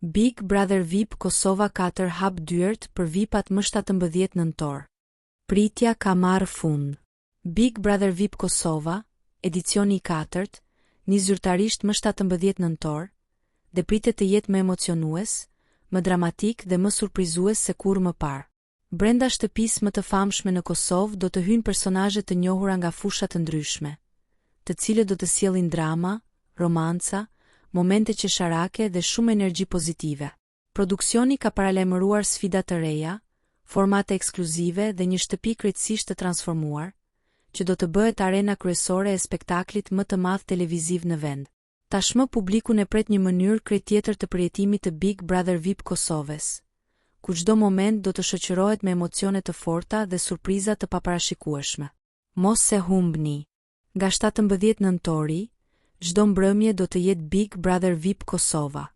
Big Brother VIP Kosova 4 hap dyert për VIP-at më 17 nëntor. Pritja ka marrë fund. Big Brother VIP Kosova, edicioni i katërt, nis zyrtarisht më 17 nëntor, dhe pritet të jetë më emocionues, më dramatik dhe më surprizues se kurrë më parë. Brenda shtëpisë më të famshme në Kosovë do të hyjnë personazhe të njohura nga fusha të ndryshme, të cilët do të sjellin drama, romanca, momente qesharake dhe shumë energji pozitive. Produksioni ka paralajmëruar sfida të reja, formate ekskluzive dhe një shtëpi krejtësisht të transformuar, që do të bëhet arena kryesore e spektaklit më të madh televiziv në vend. Tashmë publikun e pret një mënyrë krejt tjetër të përjetimit të Big Brother VIP Kosovës, ku çdo moment do të shoqërohet me emocione të forta dhe surpriza të paparashikueshme. Mos e humbni! Nga 17 nëntori, çdo mbrëmje do të jetë Big Brother VIP Kosova.